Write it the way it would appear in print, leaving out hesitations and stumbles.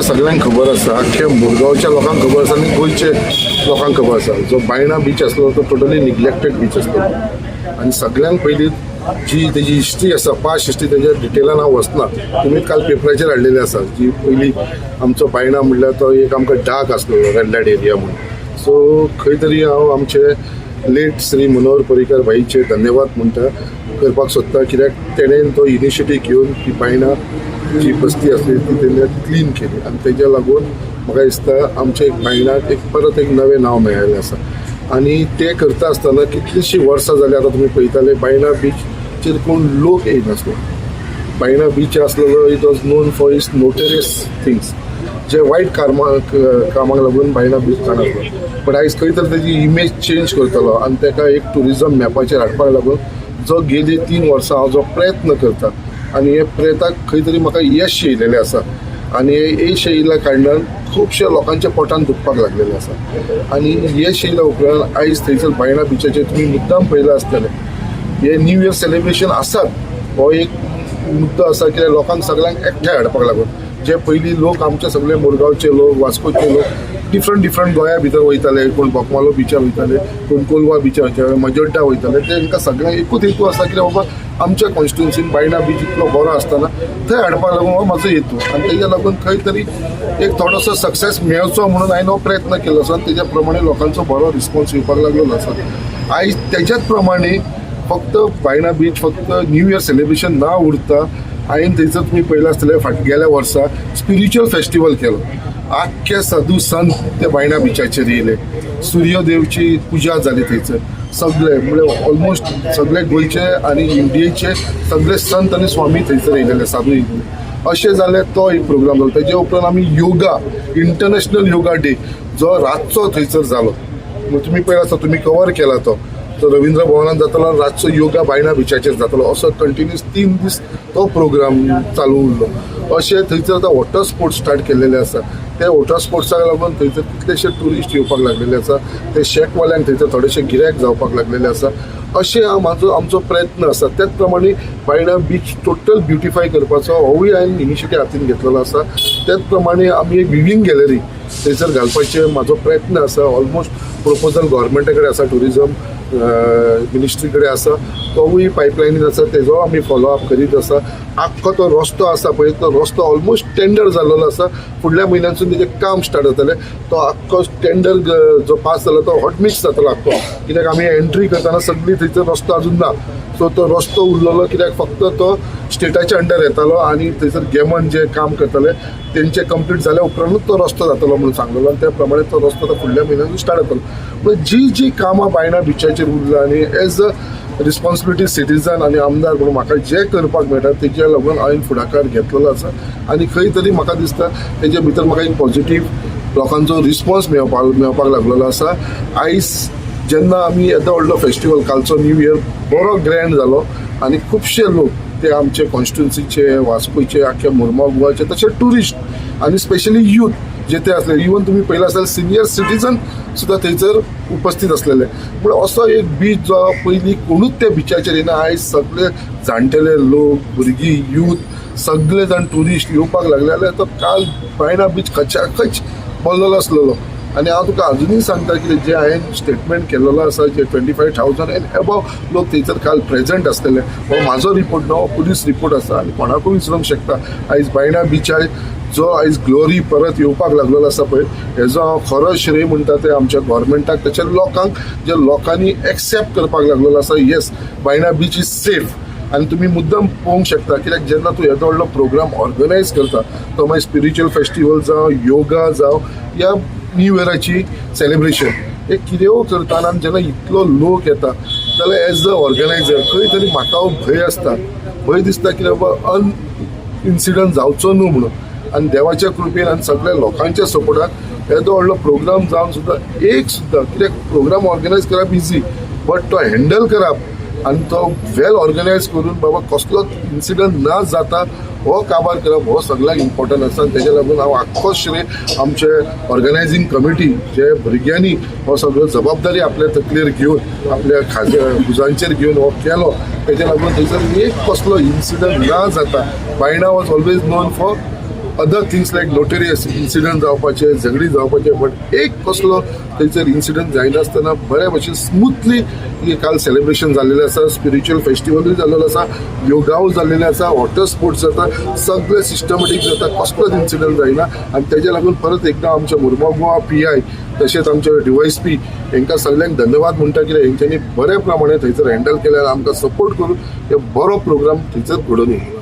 सगळ्यांक खबर आसा, अख्ख्या मुरगांवच्या लोकांक खबर आसा आनी गोंयचे लोकांक खबर आसा, जो बायणा बीच आसलो तो टोटली निग्लेक्टेड बीच आसलो. आनी सगळ्यांत पयलीं जी तेजी हिस्ट्री आसा, पास्ट हिस्ट्री, तेज्या डिटेलान हांव वचना. तुमी काल पेपराचेर हाडलेली आसा. जी पयलीं आमचो बायणा म्हणल्यार तो एक आमकां डार्क आसलो, रेड लायट एरिया म्हणून. सो खंय तरी हांव आमचे लेट श्री मनोहर पर्रीकर भाईचे धन्यवाद म्हणटा करपाक सोदता, कित्याक तेणेन तो इनिशिएटीव घेवन ती बायणा जी बस्ती आसली ती तेणे क्लीन केली आनी तेज्या लागून म्हाका दिसता आमच्या एक बायणाक एक परत एक नवें नांव मेळिल्लें आसा. आनी तें करता आसतना कितलींशीं वर्सां जालीं, आतां तुमी पळयताले, बायणा बिचचेर कोण लोक येयनासलो. बायणा बीच आसलेलो, it was known for its notorious things, जे वायट कामाक लागून बायणा बीच जाण आसलो. बट आयज खंय तरी तेजी इमेज चेंज करतलो आनी ताका एक ट्युरिजम मॅपाचेर हाडपाक लागून जो गेली 3 वर्सां हांव जो प्रयत्न करता आनी हे प्रयत्नाक खंय तरी म्हाका यश येयलेलें आसा. आनी हे यश येयल्या कारणान खुबश्या लोकांच्या पोटान दुखपाक लागलेलें आसा. आनी यश येयल्या उपरांत आयज थंयसर बायणा बिचाचेर तुमी मुद्दाम पळयलां आसतलें, हे न्यू इयर सेलिब्रेशन आसात. हो एक मुद्दो आसा कित्याक लोकांक सगळ्यांक एकठांय हाडपाक लागून. जे पयलीं लोक आमचे सगळे मुरगांवचे लोक, वास्कोचे लोक डिफरंट डिफरंट गोंया भितर वयताले, कोण बोगमालो बिचार वयताले, कोण कोलवा बिचार वयताले, मजोड्डा वयताले, तेंकां सगळ्यांक एकूच हेतू आसा कित्याक बाबा आमच्या कॉन्स्टिट्युन्सीन बायणा बीच इतलो बरो आसतना थंय हाडपाक लागून हो म्हाजो हेतू. आनी तेज्या लागून खंय तरी एक थोडोसो सक्सेस मेळचो म्हणून हांवें हो प्रयत्न केलो आसा आनी तेज्या प्रमाणे लोकांचो बरो रिस्पॉन्स येवपाक लागलेलो आसा. आयज तेज्याच प्रमाणे फक्त बायणा बीच फक्त न्यू इयर सेलिब्रेशन ना उरता, हांवें थंयसर तुमी पळयलां आसतलें, फाट गेल्या वर्सा स्पिरिच्युअल फेस्टिवल केलो. आख्खे साधू संत ते बायणा बिचाचेर येयले, सूर्यदेवची पुजा जाली थंयसर. सगळे म्हणजे ऑलमोस्ट सगळे गोंयचे आनी इंडियेचे सगळे संत आनी स्वामी थंयसर येयलेले, साधू येयलेले. अशें जालें, तो एक प्रोग्राम जालो. तेजे उपरांत आमी योगा, इंटरनॅशनल योगा डे जो रातचो थंयसर जालो, तुमी पळयला आसता, तुमी कवर केला तो. तो रवींद्र भवनात जातालो, रातचो योगा बायणा बिचाचेर जातालो. असो कंटिन्युअस 3 दीस तो प्रोग्राम चालू उरलो. अशें थंयसर आतां वॉटर स्पोर्ट्स स्टार्ट केल्लेले आसा. ते वॉटर स्पोर्ट्साक लागून थंयसर कितलेशे ट्युरिस्ट येवपाक लागलेले आसा, ते शॅकवाल्यांक थंयसर थोडेशे गिरायक जावपाक लागलेले आसा. अशें म्हाजो आमचो प्रयत्न आसा. त्याच प्रमाणे बायणा बीच टोटल ब्युटिफाय करपाचो होवूय हांवें इनिशिएटीव हातीन घेतलेलो आसा. त्याच प्रमाणे आमी एक विवींग गॅलरी थंयसर घालपाचे म्हाजो प्रयत्न आसा. ऑलमोस्ट प्रपोजल गव्हर्मेंटा कडेन आसा, ट्युरिजम मिनिस्ट्री कडेन आसा, तोवूय पायपलायनीन आसा, तेजो आमी फॉलो अप करीत आसा. आख्खो तो रस्तो आसा पळय, तो रस्तो ऑलमोस्ट टेंडर जाल्लो आसा. फुडल्या म्हयन्यासून तेजें काम स्टार्ट जातलें. तो आख्खो टेंडर जो पास जाला तो हॉटमिक्स जातलो आख्खो, कित्याक आमी एंट्री करतना सगळी थंयसर रस्तो अजून ना. सो तो रस्तो उरलेलो कित्याक फक्त तो स्टेटाच्या अंडर येतालो आनी थंयसर गेमन जे काम करताले तेंचे कंप्लीट जाल्या उपरांतूच तो रस्तो जातलो म्हणून सांगलेलो आनी त्या प्रमाणे तो रस्तो आतां फुडल्या म्हयन्यान स्टार्ट जातलो. पूण जी जी कामां बायणा बिचाचेर उरला आनी एज अ रिस्पॉन्सिबिलिटी सिटीजन आनी आमदार म्हणून म्हाका जें करपाक मेळटा तेज्या लागून हांवें फुडाकार घेतलेलो आसा. आनी खंय तरी म्हाका दिसता तेजे भितर म्हाका एक पॉझिटीव लोकांचो रिस्पॉन्स मेळपाक लागलेलो आसा. आयज जेन्ना आमी येदो व्हडलो फेस्टिवल, कालचो न्यू इयर बरो ग्रँड जालो आनी खुबशे लोक ते आमचे कॉन्स्टिट्युन्सीचे, वास्कोचे, आख्या मुरगांव गोवाचे, तशें ट्युरिस्ट आनी स्पेशली यूथ जे ते आसले, इवन तुमी पळयलें आसतलें, सिनियर सिटीजन सुद्दां थंयसर उपस्थित आसलेले. पूण असो एक बीच जो पयलीं कोणूच त्या बिचाचेर येना, आयज सगळे जाणटेले लोक, भुरगीं, यूथ, सगळे जाण ट्युरिस्ट येवपाक लागले जाल्यार तो काल बायणा बीच खचाखच भरलेलो आसलेलो. आनी हांव तुका अजुनूय सांगता की जे हांवें स्टेटमेंट केलेलो आसा, जे 25,000 एंड एबव लोक थंयसर काल प्रेझेंट आसलेले, हो म्हाजो रिपोर्ट ना, हो पुलीस रिपोर्ट आसा आनी कोणाकूय विचारूंक शकता. आयज बायणा बिचार जो आयज ग्लोरी परत येवपाक लागलेलो आसा पळय, हेजो हांव खरो श्रेय म्हणटा ते आमच्या गव्हर्मेंटाक, तशें लोकांक, जे लोकांनी एक्सेप्ट करपाक लागलेलो आसा, yes, Baina beach is safe. आनी तुमी मुद्दम पळोवंक शकता, कित्याक जेन्ना तूं येदो व्हडलो प्रोग्राम ऑर्गनायज करता, तो मागीर स्पिरिच्युअल फेस्टिवल जावं, योगा जावं या न्यू इयराची सेलिब्रेशन, हे कितेंय करतना आनी जेन्ना इतलो लोक येता जाल्यार एज अ ऑर्गनायझर खंय तरी म्हाका हो भंय आसता, भंय दिसता की बाबा अन इन्सिडंट जावचो न्हू म्हणून. आनी देवाच्या कृपेन आनी सगळ्या लोकांच्या सपोर्टान येदो व्हडलो प्रोग्राम जावन सुद्दां एक सुद्दां, कित्याक प्रोग्राम ऑर्गनायज करप इजी, बट तो हँडल करप आनी तो वेल ऑर्गनायज करून बाबा कसलोच इन्सिडंट ना जाता हो काबार करप हो सगळ्यांक इम्पॉर्टंट आसा. आनी तेज्या लागून हांव आख्खो श्रेय आमचे ऑर्गनायझींग कमिटी, जे भुरग्यांनी हो सगळो जबाबदारी आपल्या तकलेर घेवन, आपल्या खाज्या भुजांचेर घेवन हो केलो, तेज्या लागून थंयसर एक कसलो इन्सिडंट ना जाता. Baina was always known for Other things like notorious incident जावपाचे, झगडी जावपाचे, बट एक कसलो थंयसर इन्सिडंट जायनासतना बऱ्या भशेन स्मुथली काल सेलिब्रेशन जाल्लेलें आसा. स्पिरिच्युअल फेस्टिवलूय जाल्लेलो आसा, योगाव जाल्लेले आसा, वॉटर स्पोर्ट्स जाता, सगळे सिस्टमॅटीक जाता, कसलोच इन्सिडंट जायना. आनी तेज्या लागून परत एकदां आमच्या मुरगांव गोवा पीआय तशेंच आमचे डीवायएसपी हांकां सगल्यांक धन्यवाद म्हणटा, कित्याक हेंच्यांनी बऱ्या प्रमाणे थंयसर हँडल केल्यार, आमकां सपोर्ट करून हे बरो प्रोग्राम थंयसर घडोवन येयलो.